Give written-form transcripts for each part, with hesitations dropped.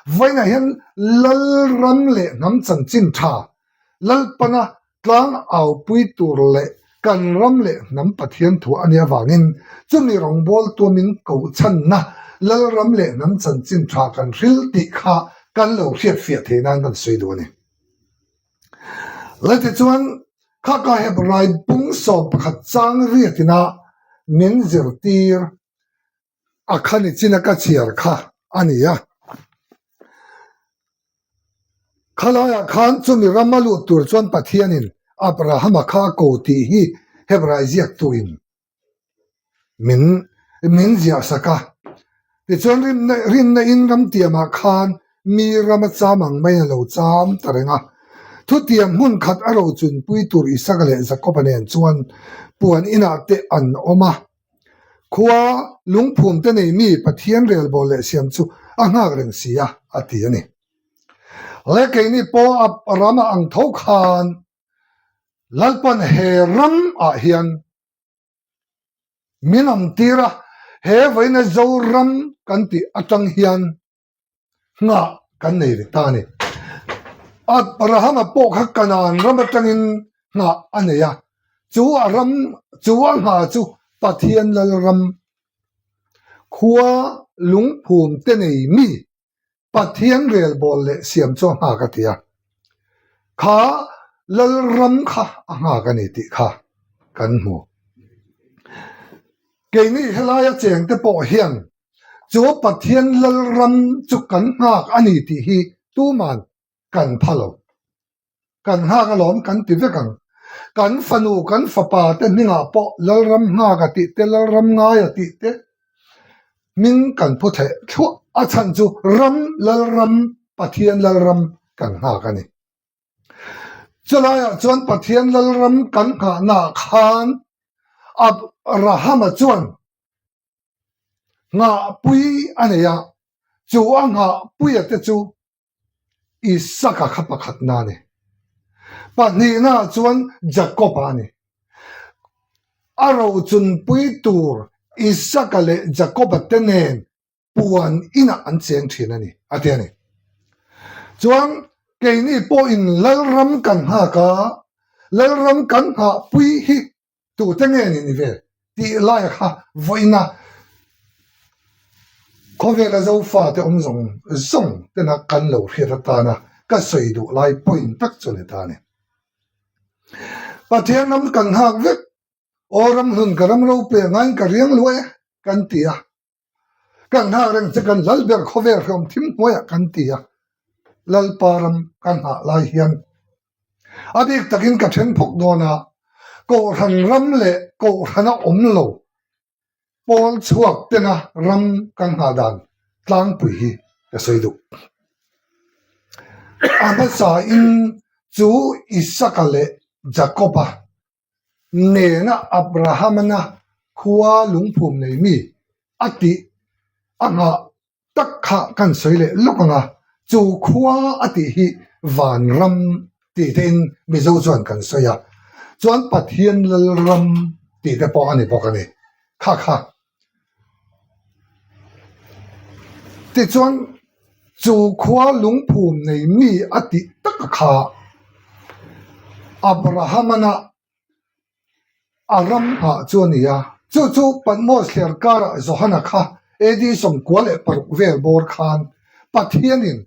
Vawiinah hian Lalram leh hnam chanchin tha, Lalpana tlang aupui tur leh kan ram leh hnam Pathian thu a nih avangin chumi rawngbawltu min kohchhanna Lalram leh hnam chanchin tha kan hril tih kha kan lo hriatfiah theih nan kan sawi duh a ni. Latichuan khaka Hebrai bung 11 chang riatina min zirtir a khani china ka chhiar kha a ni a. Khalaiah khan chumi rama luh tur chuan Pathianin Abrahama kha a ko tih hi Hebrai ziaktuin min min ziahsak a. Tichuan rinna rinna in ramtiamah khan mi rama cham ang maiin a lo cham ta reng a. Thutiam hmun khat a rochunpui tur Isaka leh Jakoba nen chuan puan inah te an awm a. Khua lungphum te nei mi Pathian relbawl leh siam chu a nghak reng si a, a ti a ni. Le keini pawh a ram a ang tho khan Lalpan he ram ah hian min awm tir a, he vawiina Zoram kan tih atang hian nghah kan nei ve ta a ni. Abrahama pawh kha Kanaan ram atangin nghah a nei a, chu a ram chu a nghah chu Pathian Lalram khua lungphum te nei mi Pathian relbawl leh siam chu a nghak a ti a, kha Lalram kha a nghak a ni tih kha kan hmu. Keini helaia chengte pawh hian Chu Pathian Lalram chu kan nghak a ni tih hi tuman kan pha lo. Kan nghak alawm kan ti vek ang. Kan fanu, kan fapa te hmingah pawh Lalram nghak a tih te, Lalram ngai a tih te hming kan phu theh thluah. A chhan chu ram, Lalram, Pathian Lalram kan nghak a ni. Chulaiah chuan Pathian Lalram kan nghahnaah khan Abrahama chuan Nghahpui a nei a, chu a nghahpuia te chu Isaka kha pakhatna a ni. Pahnihna chuan Jakoba a ni. A rochunpui tur Isaka leh Jakoba te nen puan inah an cheng thin a ni, a ti a ni. Chuan keini pawhin Lalram kan nghak a, Lalram kan nghahpui hi Tute nge ni ni ve tih lai kha vawiina khawvela Zofate awm zawng zawng tena kan lo hriat atana ka sawi duh lai point tak chu ni ta a ni. Pathian ram kan nghak vek, aw ramhlun ka ram ropui a ngaiin ka riang luah e kan ti a. Kan nghak reng che kan lal ber khawvel hreawm thim hnuaiah kan ti a, Lalpa ram kan nghah lai hian a bik takin ka then phawk dawn a, Kohhran ram leh Kohhrana awm lo pawl chhuak tena ram kan nghah dan tlangpui hi ka sawi duh. A hmasain chu Isaka leh Jakoba nena Abrahamana khua lungphum nei mi a tih a nghah tak kha kan sawi leh lawk ang a, chu khua a tih hi vanram tih te in Mizo chuan kan sawi a, chuan Pathian Lalram tih te pawh a ni bawk a ni. Kha kha. Tichuan chu khua lungphum nei mi a tih tak a kha Abrahamana a ram nghah chu a ni a, chu chu Patmos thliar karah Johana kha AD 96 vel bawr khan Pathianin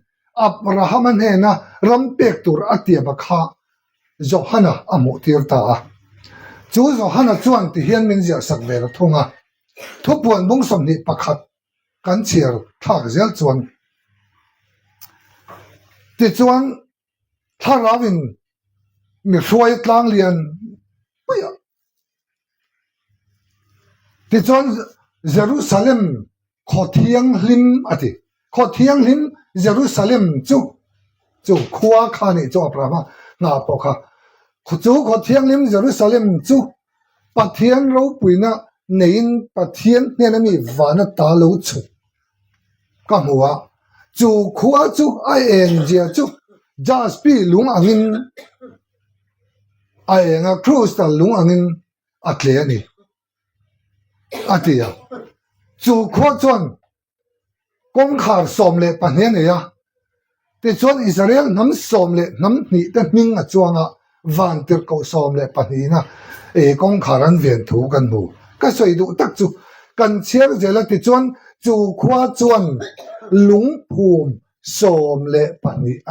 Abrahama hnena ram pek tur a tiam a kha Johana a hmuh tir ta a. Chu Johana chuan tihian min ziahsak ve ta thung a, Thupuan bung 21 kan chhiar thlak zel chuan tichuan thlarauin mi hruai tlang lian puiah Tichuan Jerusalem khaw thianghlim a ti. Khaw thianghlim Jerusalem chu chu khua kha nih chu Abrahama hna pawh kha. Chu khaw thianghlim Jerusalem chu Pathian ropuina neiin Pathian hnena mi vana ta lo chhuk ka hmu a. Chu khua chu a eng zia chu jaspi lung angin a eng a, crystal lung angin a tle a ni, a ti a. Chu khua chuan kawngkhar 12 a nei a. Tichuan Israel hnam 12 te hming a chuang a, vantirhkoh 12 na kawngkhar an ven thu kan hmu. Ka sawi duh tak chu kan chhiar zel a, tichuan chu khua chuan lungphum 12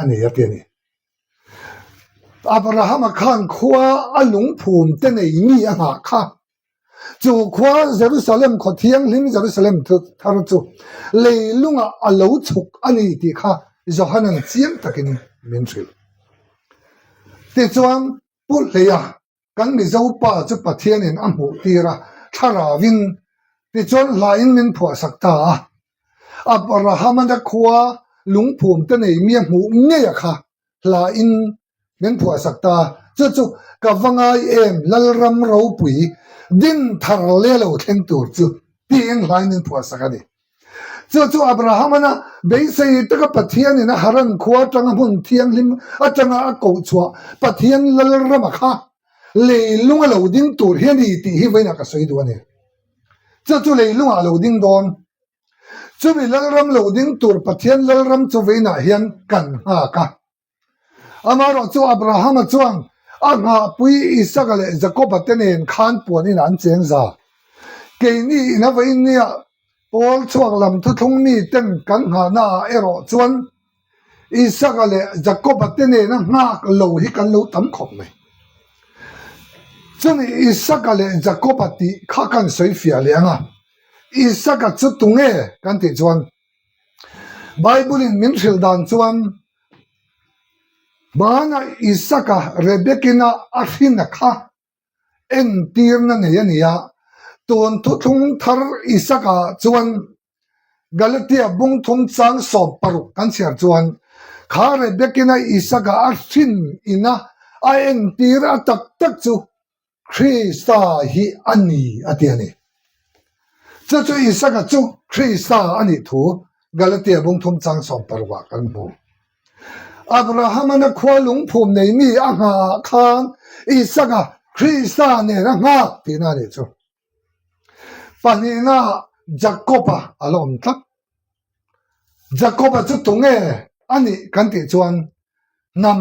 a nei a ti a ni. Abrahama khan khua a lungphum te nei mi a nghah kha. Chu khua Jerusalem khaw thianghlim Jerusalem thar chu leilungah a lo chhuk a ni tih kha Johanan chiang takin min hrilh. Tichuan, Pu Hleia kan Mizo pa chu Pathianin a hmuh tir a, thlarauvin tichuan hlain min phuahsak ta a. Abrahamana khua lungphum te nei mi a hmuh ngei a kha hlain min phuahsak ta. Chu chu ka va ngai em Lalram ropui din thar le lo thleng tur chu tiin hlain min phuahsak a ni. Chu chu Abrahamana beisei taka Pathianin a Haran khua atanga hmun thianghlim atanga a koh chhuah Pathian Lalrama kha leilung a lo ding tur hi a ni tih hi vawiinah ka sawi duh a ni. Chu chu leilungah a lo ding dawn. Chumi Lalram lo ding tur Pathian Lalram chu vawiinah hian kan nghak a. Amaherawh chu Abrahama chuan a nghahpui Isaka leh Jakoba te nen khan puan inah an cheng za. Keini ina vawiin nia pawl chhuak lam thuthlung mi ten kan nghahna ah erawh chuan Isaka leh Jakoba te nena nghak lo hi kan lo tam khawp mai. Chumi Isaka leh Jakoba tih kha kan sawi fiah leh ang a, Isaka chu tunge kan tih chuan Bible in min hrilh dan chuan hmana Isaka Rebekina a hrin a kha entirna nei a ni a, tun thuthlung thar Isaka chuan Galatia bungthum chang 16 kan chhiar chuan kha Rebekina Isaka a hrin ina a entir a tak tak chu Krista hi a ni a ti a ni. Chu chu Isaka chu Krista a nih thu Galatia bungthum chang 16 ah kan hmu. Abrahaman a khua lungphum nei mi a nghah ah khan Isaka Krista nen a nghak tihna a nih chu. Pahnihna Jakoba a la awm tlat. Jakoba chu tunge a nih kan tih chuan hnam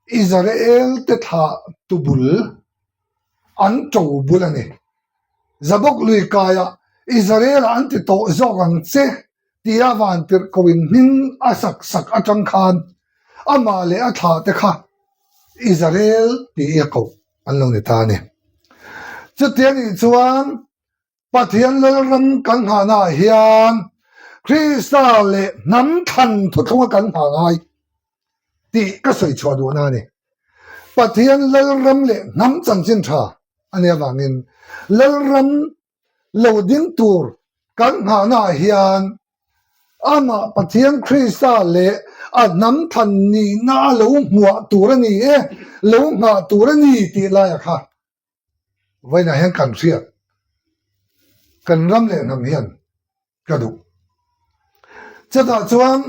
Israel te thlah tu bul an to bul a ni. Zabawk lui kaiah Israel ah an ti tawh zawk ang che tia vantirhkoh in hming a sak sak atang khan amah leh a thlah te kha Israel tih a koh an lo ni ta a ni. Chuti a nih chuan Pathian Lalram kan nghahna ah hian Krista leh hnam thlan thuthlunga kan nghah ngai tih ka sawi chhuah duhna a ni. Pathian Lalram leh hnam chanchin tha a nih avangin Lalram lo ding tur kan nghahna ah hian amah Pathian Krista leh a hnam thlan nihna a lo hmuah tur a ni e, lo nghah tur a ni tih laia kha vawiinah hian kan hriat, kan ram leh hnam hian ka duh. Chutah chuan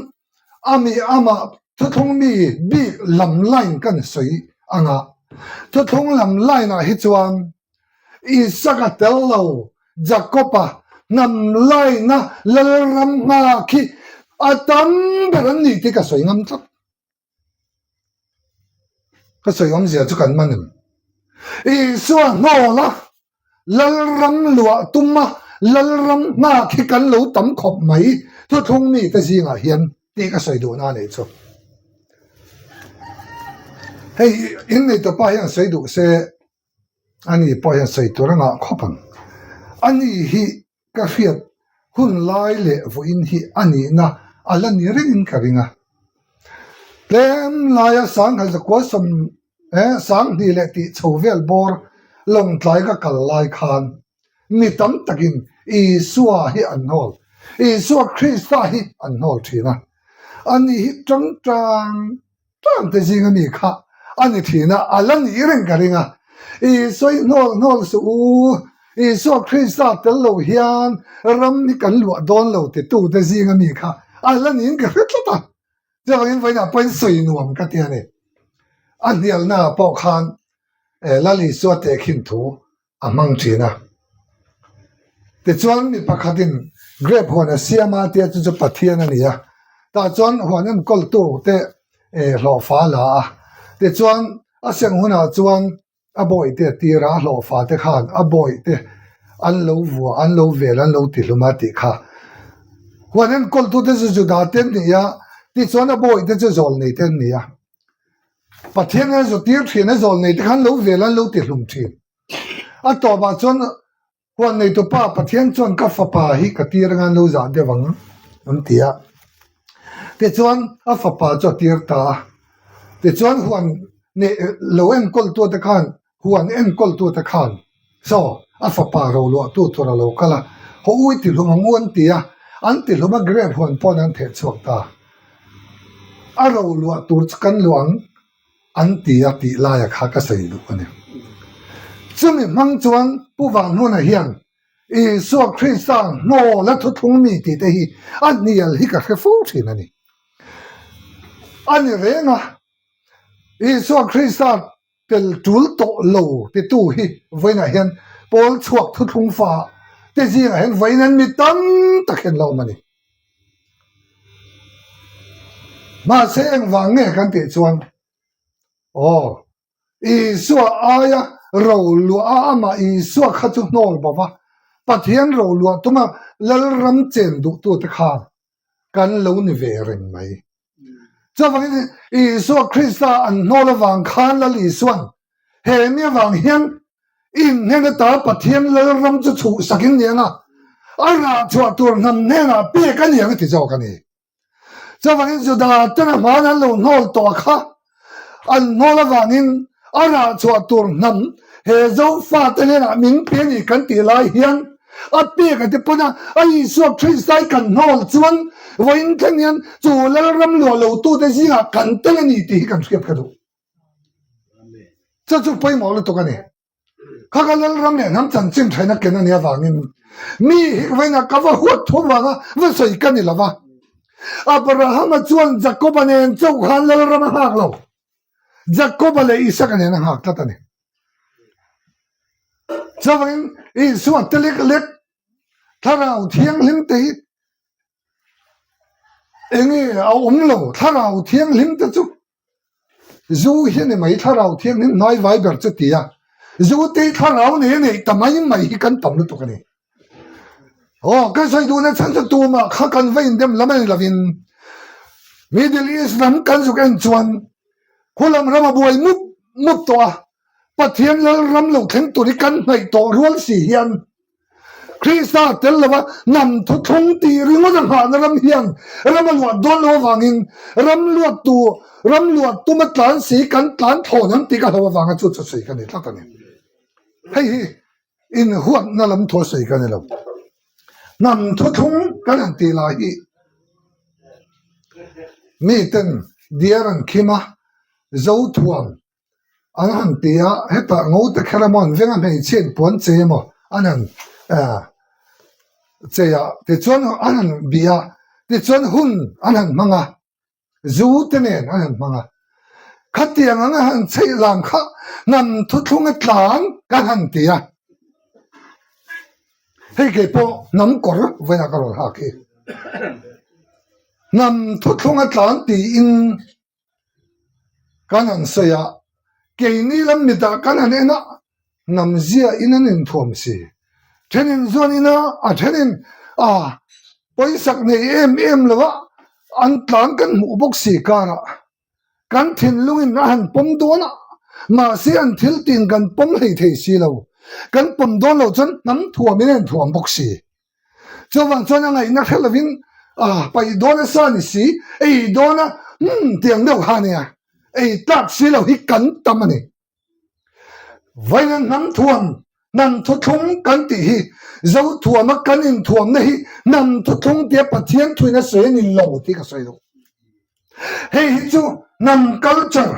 ami amah thuthlung mi bik lam line kan sawi anga thuthlung lam line ah hi chuan Isaka tel lo Jakoba hnam line a Lalram nghak hi a tam ber an ni tih ka sawi ngam tlat. Ka sawi awmzia chu kan man em? Isua hnawl a, Lalram luah tum a, Lalram nghak hi kan lo tam khawp mai thuthlung mite zingah hian tih ka sawi duhna a nih chu. Hei inneitupa hian sawi duh se ani pawh hian sawi tur a ngah khawp ang. Ani hi ka hriat hun lai leh vawiin hi a nihna a la ni rengin ka ring a. Tlem laia sangha zakua sawm eh 2000 leh tih chho vel bawr lawngtlai ka kal lai khan mi tam takin Isua hi an hnawl, Isua Krista hi an hnawl thin a. Ani hi tangtang Tlang te zinga mi kha a ni thin a, a la nih reng ka ring a. Isua i hnawl hnawl suh u, Isua Krista tel lo hian ram hi kan luah dawn lo titu te zinga mi kha a la niin ka hre tlat a. Chuvangin vawiinah pawhin sawi nuam ka ti a ni. A hnialnaah pawh khan Lal Isua tehkhin thu a hmang thin a. Tichuan mi pakhatin grape huan a siam a tia chu chu Pathian a ni a. Tah chuan huan enkawltu te hlawhfa a la a, tichuan a seng hunah chuan a bawihte a tir a, a hlawhfa te khan a bawihte an lo vua, an lo vel, an lo ti hlum a tih kha. Huan enkawltu te chu Juda te an ni a, tichuan a bawihte chu zawlnei te an ni a. Pathian a zu tir thin a, zawlnei te khan lo vel, an lo ti hlum thin. A tawpah chuan Huan neitu pa Pathian chuan ka fapa hi ka tir anga an lo zah deuh ang an ti a. Tichuan a fapa chu a tir ta a. Tichuan huan nei lo enkawltu te khan huan enkawltu te khan saw a fapa roluahtu tur a lo kal a, haw ui ti hlum ang u an ti a. An ti hlum a grape huan pawn an theh chhuak ta. A roluah tur chu kan luah ang. An ti a tih laia kha ka sawi duh a ni. Chumi hmang chuan Pu Vanhmuna hian Isua Krista hnawl a thuthlung mi tih te hi a hnial hi ka hre fo thin a ni. A ni reng a, Isua Krista tel tul tawh lo titu hi vawiinah hian Paul chhuak thuthlung fa te zingah hian vawiin an mi tam tak hian la awm a ni. Mahse engvang nge kan tih chuan aw Isua aia ro luah a amah Isua kha chu hnawl bo va, Pathian ro luah tuma Lalram chen duhtute khan kan lo ni ve reng mai. Chuvangin Isua Krista an hnawl avang khan Lal Isuan he mi avang hian in hnen ata Pathian Lalram chu chhuhsak in ni ang a, a rah chhuah tur hnam hnenah pek a ni ang a ti zawk a ni. Chuvangin Juda ten a hmaan an lo hnawl tawh kha an hnawl avangin a rah chhuah tur hnam he Zofate hnenah min pe a ni kan tih lai hian a pek a ti pawn a, a Isua Krista i kan hnawl chuan vawiin thleng hian chu Lalram luah lo tute zingah kan tel a ni tih hi kan hriat ka duh. Chu chu pawimawh lutuk a ni. Kha ka Lalram leh hnam chanchin thaina ken a nih avangin mi hi vawiinah ka va huat thu vanga va sawi ka ni lo va. Abrahama chuan Jakoba nen chauh khan Lalram a nghak lo. Jakoba leh Isaka nen a nghak tlat a ni. Chuvangin Isua te lek lek thlarau thianghlim te hi enge a awm lo thlarau thianghlim te chu zu hi a ni mai thlarau thianghlim hnai vai ber chu ti a zu te hi thlarau nei a neih ta mai mai hi kan tam lutuk a ni. Aw ka sawi duhna chhan chu tumah kha kan va indem lam a ni lovin Middle East lam kan zuk en chuan khulam ram a buai mup mup tawh a, Pathian Lalram lo thleng tur hi kan hnaih tawh rual si hian Krista tel lova hnam thuthlung tih ringawt a nghahna ram hian ram a luah dawn lo avangin ram luattu ram luah tuma tlan si kan tlan thlawn ang tih ka hlo avanga chu chu sawi ka ni tlat a ni. Hei hi Inhuatna lam thu a sawi ka ni lo. Hnam thuthlung kan han tih lai hi miten diar an khim a, Zothuam an han ti a, hetah ngo te kher emaw an veng a hmeichhia in puan chei emaw an han chei a, tichuan an han bih a, tichuan hun an han hmang a. Zu te nen an han hmang a, khatiang anga han chheih lam kha hnam thuthlunga tlan kan han ti a, hei kei pawh hnam kawr vawiinah ka rawn hak hi, hnam thuthlunga tlan tiin kan han sawi a, keini lam mitah kan han en a, hnam zia in an inthuam si, thenin zuan ina a thenin a pawisak nei em em lo a an tlan kan hmuh bawk si karah kan thinlungin a han pawm dawn a, mahse an thil tin kan pawm hlei thei si lo, kan pawm dawn loh chuan hnam thuamin a inthuam bawk si. Chuvang chuan a ngaihna hre lovin a paih dawn a sa ni si, ei dawn a hmm tiang deuh kha ania, ei tlak si lo hi kan tam a ni. Vawiin hnam thuam, hnam thuthlung kan tih hi Zothuama kan inthuamna hi hnam thuthlung tia Pathian thuin a sawi a ni lo tih ka sawi duh. Hei hi chu hnam culture,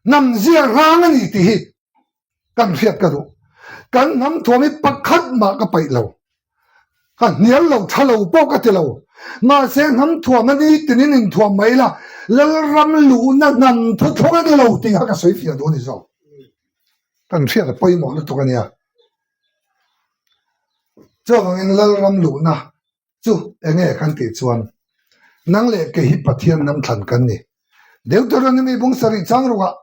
hnam zia rang a ni tih hi kan hriat ka duh. Kan hnam thuam hi pakhat mah ka paih lo. Ka hnial lo, tha lo pawh ka ti lo. Mahse hnam thuam a ni tinin inthuam mai la, Lalram luhna hnam thuthlung a ni lo tih kha ka sawi fiah duh a ni zawk. Kan hriat a pawimawh lutuk a nia. Chuvangin Lalram luhna chu eng nge kan tih chuan. Nang leh kei hi Pathian hnam thlan kan ni. Deuteronomy bung sarih chang rukah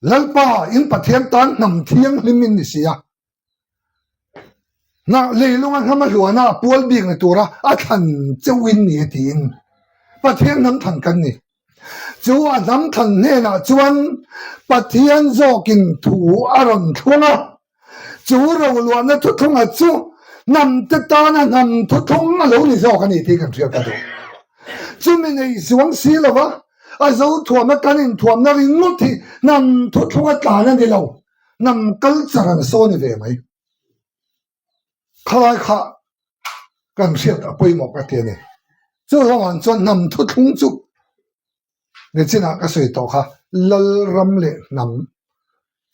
Lalpa in Pathian tan hnam thianghlim in ni si a. Hna leilunga hnam a hluana a pual bik ni tura a thlan cheuh in ni tiin Pathian hnam thlan kan ni. Chu a hnam thlan hnenah chuan Pathian zawkin thu a rawn thlung a. Chu roluahna thuthlunga chu hnamte tana hnam thuthlung a lo ni zawk a ni tih kan hriat ka duh. Chumi nei zuang si lova a zo thuamna kan inthuamna ringawt hi hnam thuthlunga tlan a ni lo, hnam culture an saw ni ve mai. Khalai kha kan hriat a pawimawh ka ti a ni. Chu hlauhah chuan hnam thuthlung chu nichinah ka sawi tawh kha Lalram leh hnam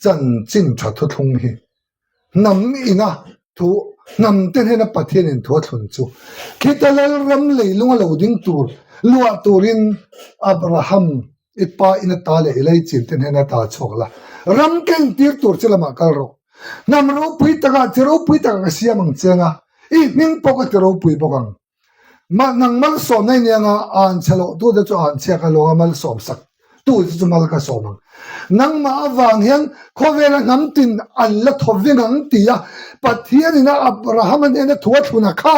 chanchin tha thuthlung hi hnam ina thu hnam te hnena Pathian in thu a thlun chu khita Lalram leilung a lo ding tur luah turin Abraham i pa in ata leh i leichin te hnena ta chhuak la ram ka intir tur che lamah kal rawh. Hnam ropui takah chi ropui takah ka siam ang che anga i hming pawh ka ti ropui bawk ang. Mah nang malsawmna i nia anga an chhe loh tu te chu an chhiak a luang a malsawm sak tu te chu mal ka sawm ang. Nangmah avang hian khawvela hnam tin an la thaw ving ang ti a Pathian in a Abraham-a hnena thu a thlun a kha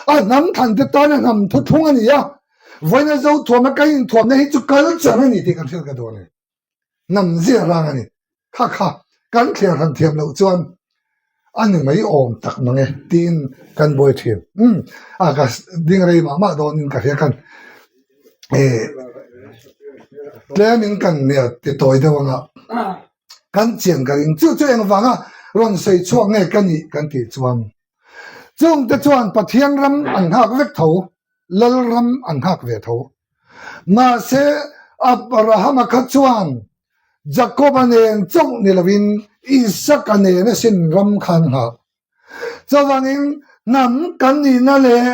a hnam thlan te tan a hnam thuthlung a ni a, vawiina Zothuama ka inthuamna hi chu culture a ni tih kan hriat ka duh a ni. Hnam zia rang a ni. Kha kha kan thliar han thiam loh chuan a ni mai awm tak mang e tiin kan buai thin. Umm a ka ding rei mah mah dawnin ka hria khan eh tlemin kan nia ti tawi deuh anga kan chian ka ring. Chu chu engvanga rawn sawi chhuak nge ka nih kan tih chuan chungte chuan Pathian ram an nghak vek tho. Lalram an nghak ve tho. Mahse, Abrahama kha chuan Jakoba nen chauh ni lovin Isaka nen asin ram kha an nghak. Chuvangin hnam kan nihna leh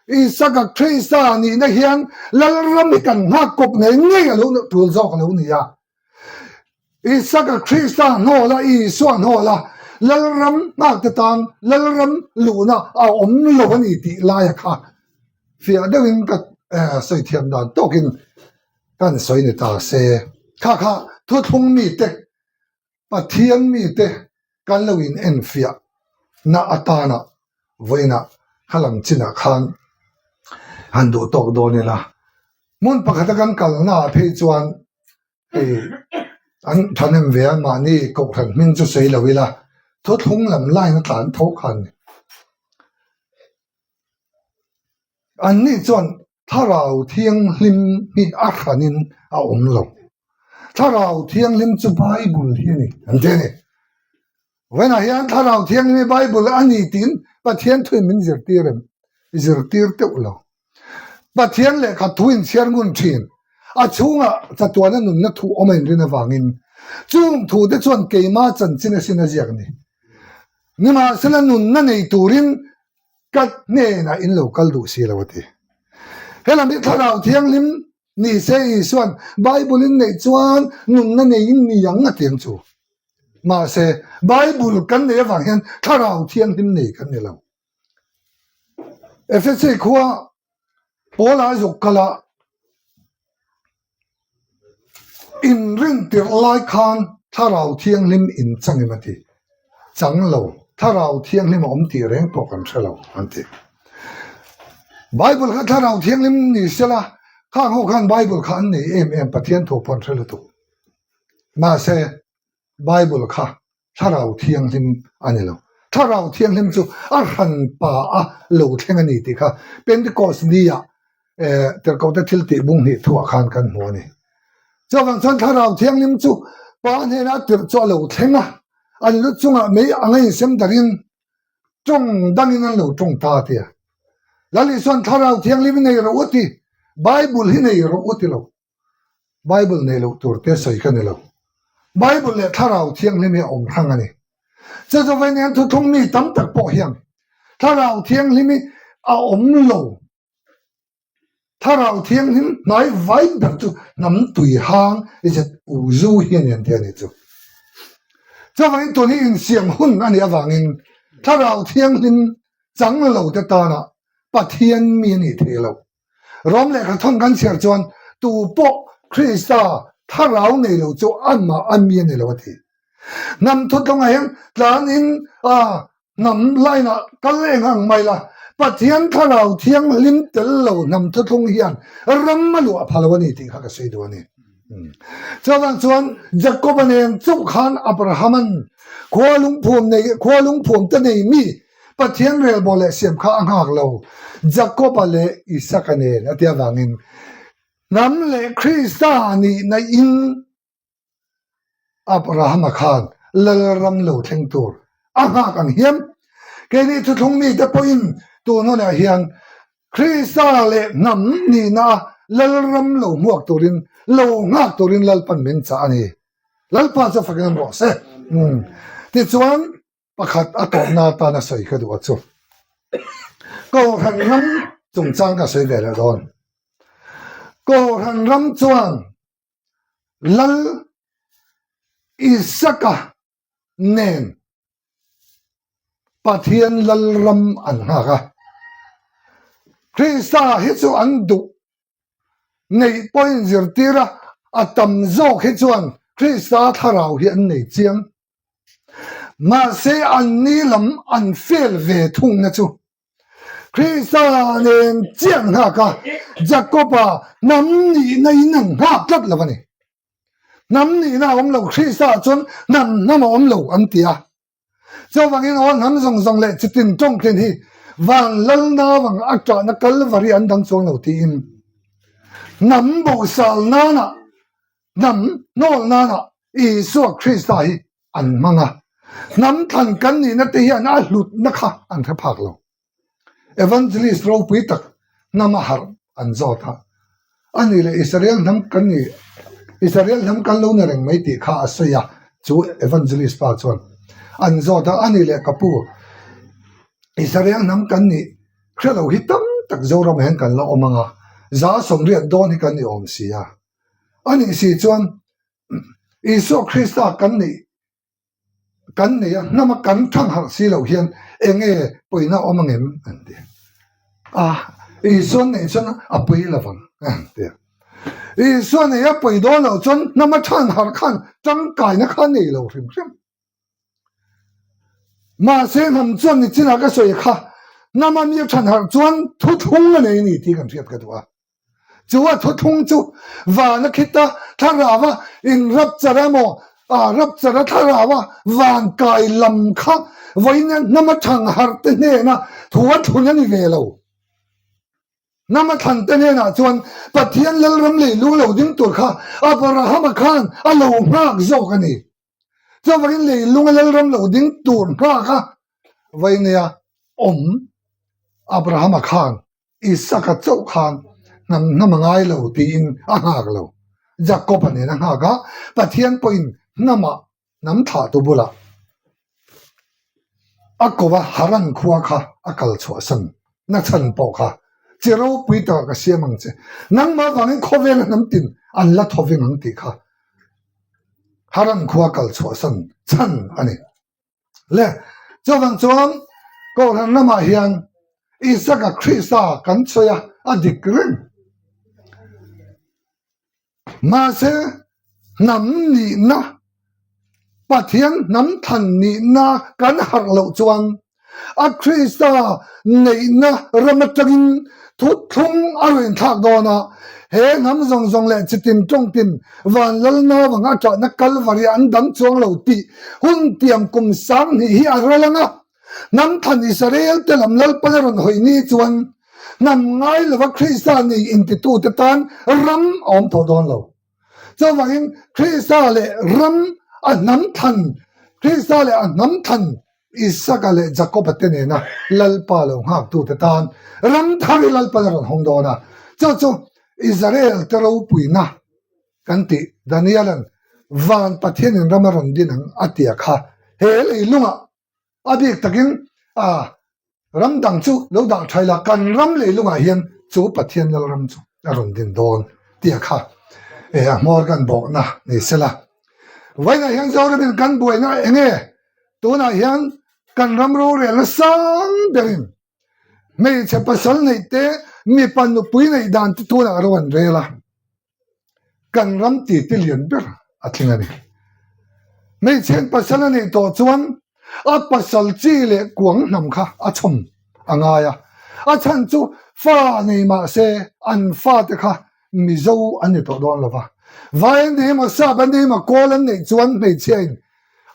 Isaka Krista nihna hian Lalram hi kan nghak kawp ngei ngei a lo tul zawk a lo ni a. Isaka Krista hnawl a, Isua hnawl a, Lalram nghakte tan Lalram luhna a awm lo a ni tih laia kha fiah deuhin ka sawi thiam dan tawkin kan sawi ni ta se. Kha kha thuthlung mite, Pathian mite kan lo in enfiah na atana vawiinah kha lam chinah khan han duh tawk dawn ila. Hmun pakhata kan kalna ah phei chuan hei an thahnem ve a, mahni kohhran hming chu sawi lo ila thuthlung lam line a tlan tho kha a ni. Anni chuan Thlarau Thianghlim hi a hranin a awm lo. Thlarau Thianghlim chu Bible hi a ni an ti a ni. Vawiinah hian Thlarau Thianghlim hi Bible a ni tiin Pathian thuin min zirtir em? Zirtir teuh lo. Pathian lehkha thu inchhiar ngun thin, a chhungah chatuana nunna thu awm a inrin avangin chung thute chuan keima chanchin asin a ziak ni. Nimahsela nunna nei turin ka hnenah in lo kal duh si lo a ti. Helam hi Thlarau Thianghlim ni se Isuan Bible in neih chuan nunna neiin ni ang a ti ang chu. Mahse Bible kan neih avang hian Thlarau Thianghlim nei kan ni lo. Efese khua Paula zuk kal a, inrin tirh lai khan Thlarau Thianghlim in changin a ti. Chang lo, Thlarau Thianghlim a awm tih reng pawh kan hre lo an ti. Bible kha Thlarau Thianghlim ni sela, khang ho khan Bible kha an nei em em, Pathian thu pawh an hre lutuk. Mahse, Bible kha Thlarau Thianghlim a ni lo. Thlarau Thianghlim chu a hranpa a lo thleng a ni tih kha Pentecost ni ah Tirhkohte thil tih bung hnih thuah khan kan hmu a ni. Chuvang chuan Thlarau Thianghlim chu Pa hnena a tirh chu a lo thleng a, an lu chungah mei anga insem darin tawng dangin an lo tawng ta a ti a. Lal Isuan Thlarau Thianghlim hi nei rawh u ti, Bible hi nei rawh u ti lo. Bible nei loh tur te sawi ka ni lo. Bible leh Thlarau Thianghlim hi a awm hrang a ni. Chuzawvai nen thuthlung mi tam tak pawh hian Thlarau Thianghlim hi a awm lo. Thlarau Thianghlim hnai vai ber chu hnam tui hang zet u zu hi a ni an ti a ni chu. Chuvangin tun hi insiam hun a nih avangin Thlarau Thianghlim chang lo te tana. Pathian mi a nih theih loh. Rom lehkha thawn kan chhiar chuan tu pawh Krista thlarau nei lo chu amah a mi a ni lo a ti. Hnam thuthlungah hian tlanin a hnam line ah kal eng ang mai la, Pathian thlarau thianghlim tel lo hnam thuthlung hian ram a luah pha lo a ni tih kha ka sawi duh a ni. Chuvang chuan Jakoba nen chauh khan Abrahama'n khua lungphum nei khua lungphum te nei mi Pathian relbawl leh siam kha a nghak lo, Jakoba leh Isaka nen a ti avangin hnam leh Krista nihna in Abrahama khan Lalram lo thleng tur a nghak ang hiam. Keini thuthlung mite pawhin tun hunah hian Krista leh hnam nihna a Lalram lo hmuak turin, lo nghak turin Lalpan min chah a ni. Lalpa chu fakin awm rawh se. Tichuan, pakhat a tawpna atan a sawi ka duh a chu. Kohhran ram chungchang ka sawi ve leh dawn. Kohhran ram chuan Lal Isaka nen Pathian Lalram an nghak a. Krista hi chu an duh neih pawhin zirtir a, a tam zawk hi chuan Krista thlarau hi an nei chiang. Mahse anni lam an fail ve thungna chu Krista nen chiah nghak a, Jakoba hnam nihna in an nghak tlat lo a ni. Hnam nihna a awm lo, Krista ah chuan hnam hnam a awm lo an ti a. Chuvangin aw hnam zawng zawng leh chitin tawngtlin hi van lalna avang a ṭahna Kalvari an dang chuang lo tiin hnam bosal nana hnam hnawl nana Isua Krista hi an hmang a, hnam thlan kan nihna te hian a hlutna kha an hre phak lo. Evangelist ropui tak hnam a harh an zawt a, a nih leh Israel hnam kan ni, Israel hnam kan lo ni reng mai tih kha a sawi a, chu Evangelist pa chuan an zawt a, a nih leh ka pu, Israel hnam kan nih hre lo hi tam tak Zoramah hian kan la awm ang a, 180 dawn hi kan ni awm si a, a nih si chuan Isua Krista kan nih kan nei a, hnama kan thang harh si loh hian eng nge pawina awm ang em an ti a, Isua neih chuan a pawi lo vang an ti a. Isua nei a pawi dawn loh chuan hnama than harh khan tangkaina kha nei lo hrim hrim. Mahse hnam chuan nichinah ka sawi kha hnama mi a than harh chuan thuthlung a nei a ni tih kan hriat ka duh a. Chu a thuthlung chu van a khit a, thlarau a inrapchar emaw, rapchar a thlarau a van kai lam kha vawiin hnam a thang harh te hnena thu a thlun a ni ve lo. Hnam a thlan te hnenah chuan Pathian Lalram leilung lo ding tur kha Abrahama khan a lo nghak zawk a ni. Chuvangin leilung a Lalram lo ding tur nghak a vawiin awm Abrahama khan Isaka chauh khan hnam hnam a ngai lo tiin a nghak lo. Jakob-a nen a nghak a, Pathian pawhin hnamah hnam thlahtu bulah a ko a, Haran khua kha a kal chhuahsan nachhan pawh kha chi ropui takah ka siam ang che, nangmah vangin khawvela hnam tin an la thoving ang tih kha Haran khua kal chhuahsan chhan a ni. Le, chuvang chuan Kohhran lamah hian Isaka Krista kan sawi a, a dik reng. Mahse, hnam nihna, Pathian hnam thlan nihna kan harh loh chuan A Krista neihna ram atangin thuthlung a rawn inthlak dawn a, he hnam zawng zawng leh chitin tawngtin van lalna vang a ṭahna Kalvari an dang chuang lo tih hun tiam kum 2000 hi a ral ang a. Hnam thlan Israel te lam Lalpan a rawn hawi ni chuan hnam ngai lova Krista nei intitute tan ram a awm tawh dawn lo. Chuvangin Krista leh ram a hnam thlan, Krista leh a hnam thlan Isaka leh Jakoba te nena Lalpa lo nghaktute tan ram thar hi Lalpan a rawn hawng dawn a. Chu chu Israel te ropuina kan tih Daniela'n van Pathianin ram a rawn din ang a tia kha he leilungah a bik takin a ram dang chu lo dah tha ila kan ram leilungah hian chu Pathian Lalram chu a rawn din dawn tia kha a hmawr kan bawkna ni sela. Vawiinah hian Zoramin kan buaina eng nge? Tunah hian kan ram rorelna sang berin. Hmeichhe pasal neih te, mipa nupui neih dan te tunah ro an rel a, kan ram titi lian ber a tling a ni. Hmeichhiain pasal a neih tawh chuan a pasal chi leh kuang hnam kha a chhawm a ngai a, a chhan chu fa nei mah se an fate kha Mizo an ni tawh dawn lo va. Vai an nei emaw Sap an nei emaw Kawl an neih chuan hmeichhiain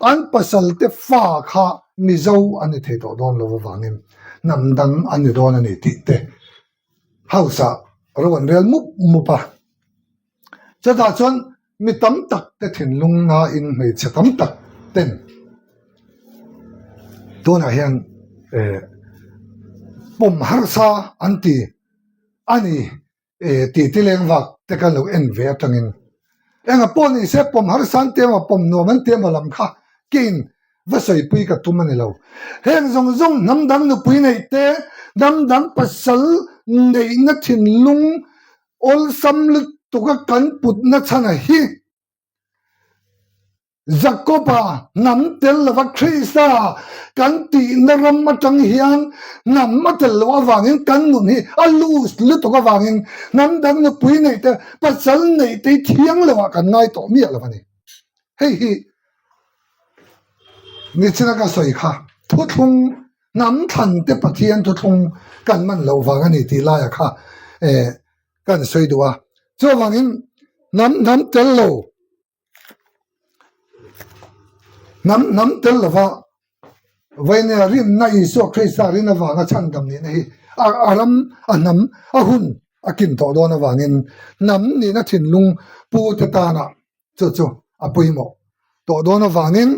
an pasal te fa kha Mizo an ni thei tawh dawn lo avangin hnam dang an ni dawn a ni tih te House ah ro an rel mup mup a. Chutah chuan mi tam tak te thinlung nain hmeichhe tam tak ten tunah hian eh pawm harsa an ti a ni. E tih ti leng vak te kan lo en ve atangin enga pawh ni se pawm harsa an ti emaw pawm nuam an ti emaw lam kha kein va sawipui ka tum a ni lo. Heng zawng zawng hnam dang nupui neih te, hnam dang pasal neihna thinlung awlsam lutuk a kan putna chhan a hi. Jakoba hnam tel lova Krista kan tihna ram atang hian hnam a tel loh avangin kan nun hi a loose lutuk avangin hnam dang nupui neih te pasal neih te hi thiang loah kan ngai tawh miah lo a ni. Hei hi nichina ka sawi kha thuthlung hnam thlan te Pathian thuthlung kan man loh vang a ni tih laiah kha eh kan sawi duh a. Chuvangin hnam hnam tel lo Hnam hnam tel lova Vainea rinna Isua Krista rin avanga chhandam nihna hi a ram, a hnam, a hun a kin tawh dawn avangin hnam nihna thinlung pu te tana chu chu a pawimawh tawh dawn avangin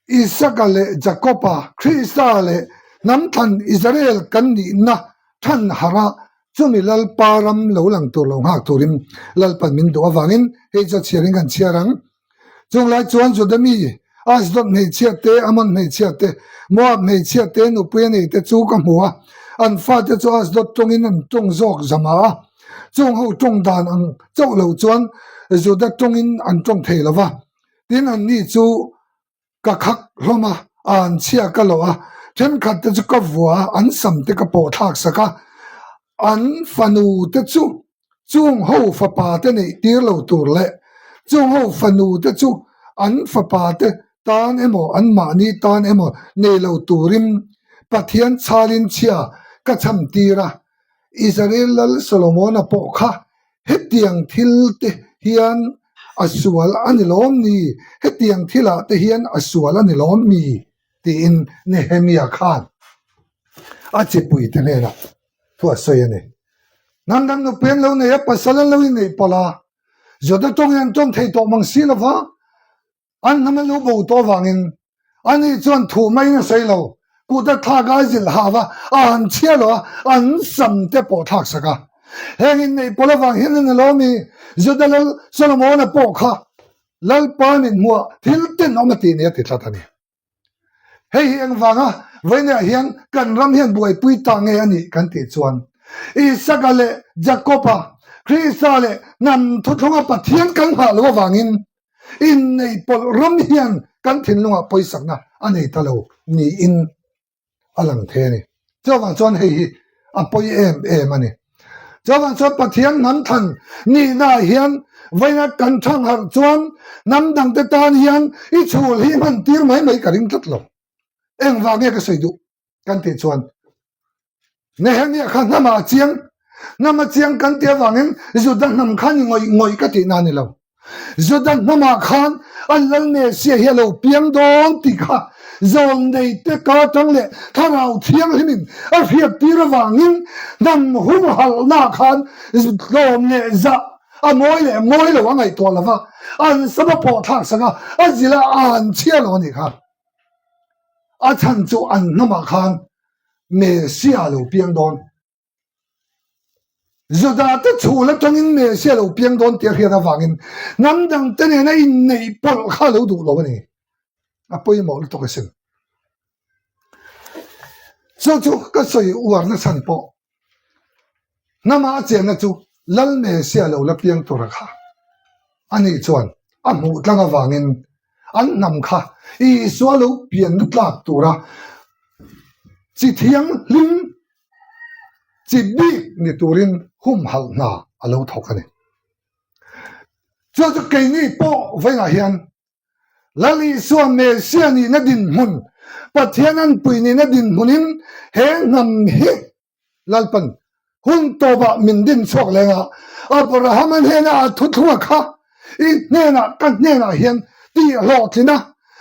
Isaka leh Jakoba, Krista leh hnam thlan Israel kan nihna than harh a, chumi Lalpa ram lo lang tur lo nghak turin Lalpan min duh avangin hei chu a chhiarin kan chhiar ang. Chung lai chuan Juda mi, Ashdod hmeichhia te, Ammon hmeichhia te, Moab hmeichhia te nupui a nei te chu ka hmu a, an fate chu Ashdod tawngin an tawng zawk zama a, chung ho tawng dan ang chauh lo chuan Juda tawngin an tawng thei lo va. Tin anni chu ka khak hlawm a, a an chhia ka loh a, thenkhat te chu ka vua a, an sam te ka pawh thlak sak a, an fanu te chu chung ho fapa te neih tir lo tur leh chung ho fanu te chu an fapa te tan emaw an mahni tan emaw nei lo turin Pathian chhalin chhia ka chham tir a, Israel lal Solomona pawh kha Hetiang thil te hian a sual a ni lawm ni? Hetiang thilah te hian a sual a ni lawm mi? tiin Nehemia khan a chipuite hnenah thu a sawi a ni. Hnam dang nupui an lo nei a, pasal an lo inneih pawlh a, Juda tawng hi an tawng thei tawh mang si lo va. An hnam a lu bo tawh avangin ani chuan thu maiin a sawi lo, kut a thlak a, a zilh hau a, a han chhia lo a, an sam te pawh thlak sak a. Heng inneih pawl avang hian a ni lo mi, Juda lal Solomona pawh kha Lalpa min hmuah thil tenawm a tih ni a ti tlat a ni. Hei hi engvanga vawiinah hian kan ram hian buaipui ta nge a nih kan tih chuan Isaka leh Jakoba, Krista leh hnam thuthlunga Pathian kan nghah loh avangin inneih pawlh ram hian kan thinlungah pawisakna a nei ta lo niin a lang thei a ni. Chuvang chuan hei hi a pawi em em a ni. Chuvang chuan Pathian hnam thlan nihnaah hian vawiina kan thang harh chuan hnam dangte tan hian i chhul hi hman tir mai mai ka ring tlat lo. Engvang nge ka sawi duh kan tih chuan Nehemiah kha hnamah a chiang, hnam a chiang kan tih avangin Juda hnam kha ni ngawih ngawih ka tihna a ni lo. Juda hnamah khan an lal Messiah hi a lo piang dawn tih kha zawlneite ka atang leh Thlarau Thianghlimin a hriattir avangin hnam humhalhnaah khan tlawm leh zah a mawi leh mawi lo a ngaihtuah lo va, an sama pawh thlak sak a, a zila a han chhia lo a nih kha. A chhan chu an hnamah khan Messiah a lo piang dawn. Juda te chhul atangin Messiah a lo piang dawn tih a hriat avangin hnam dangte nena inneih pawlh kha a lo duh lo a ni. A pawimawh lutuk asin. Chu chu ka sawi uarna chhan pawh hnama a chenna chu Lal Messiah lo la piang tura kha ani chuan a hmuh tlang avangin an hnam kha Isua lo pianna tlak tura chi thianghlim. Chi bik ni turin humhalh hna a lo thawk a ni. Chu chu keini pawh vawiinah hian Lal Isua Messiah nihna dinhmun, Pathian anpui nihna dinhmunin he hnam hi Lalpan hun tawpah min din chhuak leng a, Abrahama hnena a thuthlunga kha i hnenah ka hnenah hian tih hlawhtlin a,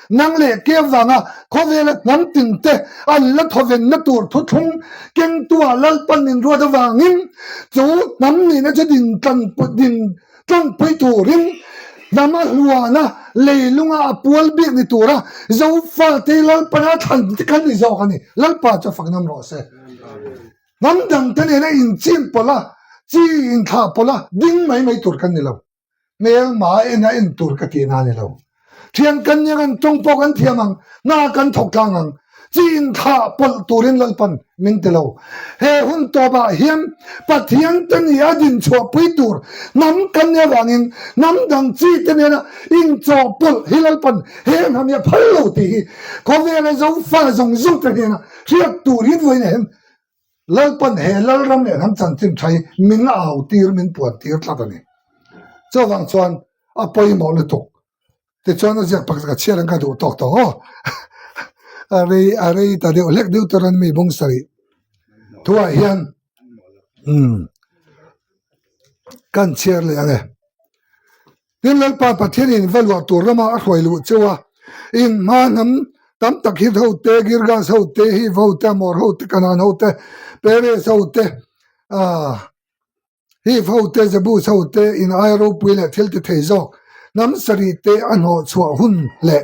nang leh ke avanga khawvela hnam tinte an la thawvenna tur thuthlung kengtua Lalpan min ruat avangin chu hnam nihna chu din din tlangpui turin hnam a hluana leilunga a pual bik ni tura Zofate Lalpana thlan te kan ni zawk a ni. Lalpa chu a fak ngam rawh se. Hnam dangte nena inchim pawlh a, chi inthlah pawlh a, ding mai mai tur kan ni lo. Hmelma en a en tur ka tihna a ni lo. Thian kan nia kan tawng pawh kan thiam ang, hna kan thawk tlang ang. Chi inthlah pawlh turin Lalpan min ti lo. He hun tawpah hian Pathian te ni a dinchhuahpui tur hnam kan nia vangin hnam dang chi te nena inchawhpawlh hi Lalpan he hnam hi a phal lo tih hi khawvela Zofa zawng zawng te hnena hriat turin vawiin hian Lalpan he Lalram leh hnam chanchin tha hi min au tir, min puan tir tlat a ni. Chuvang chuan a pawimawh lutuk. Tichuan a ziak pakhat ka chhiar ang ka duh tawk tawh aw. A rei a rei ta deuh hlek deuh tur an mi bung sarih thuah hian umm kan chhiar leh ang e. Tin Lalpa Pathianin va luah tur rama a hruai luh cheu a, in hma hnam tam tak Hit ho te, Girgas ho te, Hiv ho te, Amor ho te, Kanan ho te, Perez ho te, ah Hiv ho te, Jebus ho te, in aia ropui leh thil ti thei zawk hnam sarih te a hnawh chhuah hun leh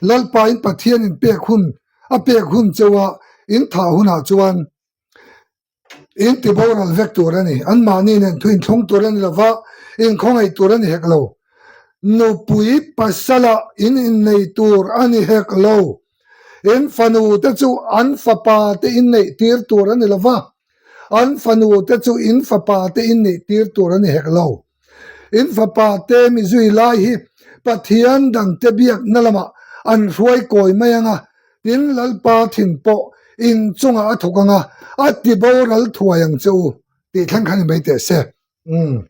Lalpa in Pathian in pek hun a pek hun cheu a in thah hunah chuan In ti boral vek tur a ni. Anmahni nen thu inthlung tur a ni lova, inkhawngaih tur a ni hek lo. Nupui pasala in innei tur a ni hek lo. In fanu te chu an fapa te inneih tir tur a ni lova, an fanu te chu in fapa te inneih tir tur a ni hek lo. In fapa te mi zui lai hi Pathian dangte biakna lamah an hruai kawi mai ang a, Tin, Lalpa thin pawh in chungah a thawk ang a, a ti boral thuai ang che u tih thleng khan i mai teh se. Umm.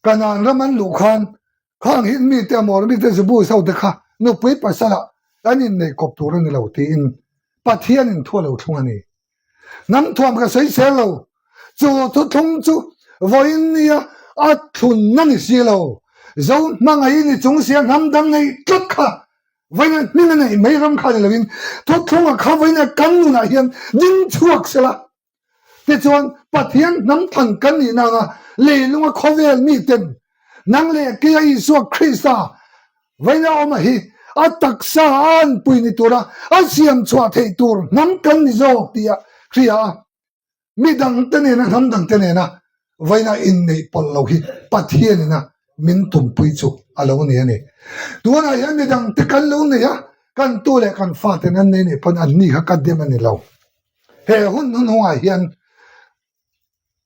Kanaan ram an luh khan khang hi mite Amor mite Jebus ho te kha nupui pasalah an inneih kawp tur a ni lo tiin Pathianin thu a lo thlung a ni. Hnam thuam ka sawi sel lo, chu thuthlung chu vawiin nia a thlunna ni si lo. Zo hmangaih ni chung sia hnam dang neih tlat kha Vawiin a hming a neih mai ram kha ni loin thuthlunga kha vawiin a kan nunah hian ding chhuak sela. Tichuan Pathian hnam than kan nihna anga leilunga khawvel miten nang leh keia Isua Krista vawiin a awm a hi a taksa a anpui ni tura a siam chhuah theih tur hnam kan ni zawk tih a hria a. Mi dangte nena hnam dangte nena vawiina inneih pawlh lo hi Pathianina min tumpui chu a lo ni a ni. Tunah hian mi dangte kan lo nei a, kan tu leh kan faten an nei nih pawn anni kha ka dem a ni lo. He hun hnuhnungah hian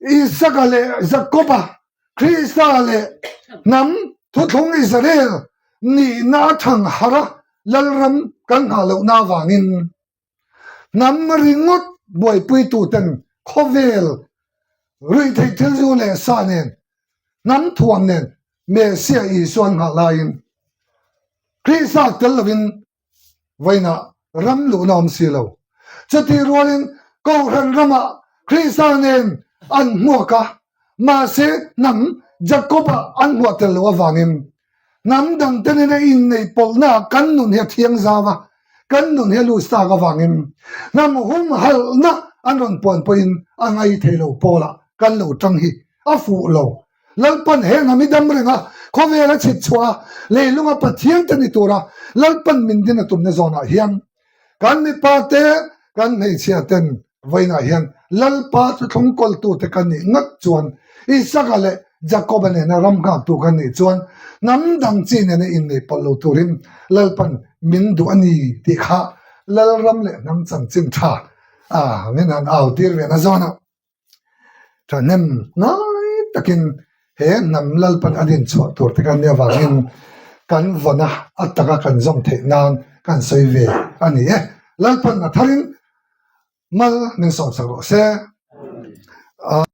Isaka leh Jakoba, Krista leh hnam thuthlung Israel nihna a thang harh a, Lalram kan nghah lohna avangin Hnam ringawt buaipuituten khawvel ruihtheih thil zu leh sa nen, hnam thuam nen Messiah Isua an nghah laiin Krista tel lovin vawiinah ram luhna awm si lo. Chutih rualin Kohhran ramah Krista nen an hmuak a, mahse hnam Jakob-a an hmuah tel loh avangin Hnam dangte nena inneih pawlhnaah kan nun hi a thiang zau a, kan nun hi a lut tak avangin hnam humhalhna an rawn puan pawhin a ngai thei lo pawlah kan lo tang hi a fuh lo. Lalpan he hnam hi dam reng a, khawvel a chhit chhuah a, leilunga Pathian te ni tura Lalpan min din a tumna zawnah hian Kan mipa te, kan hmeichhia ten vawiinah hian Lalpa thuthlung kawltute kan nih ngat chuan Isaka leh Jakoba nena ram nghaktu kan nih chuan hnam dang chi nena inneih pawlh lo turin Lalpan min duh a ni tih kha Lalram leh hnam chanchin tha min han au tir ve na zawn a. Thahnem ngai takin he hnam Lalpan a din chhuah tur te kan nih avangin kan vawn a, a taka kan zawm theih nan kan sawi ve a ni e. Lalpan a tharin mal min sawmsak rawh se. A.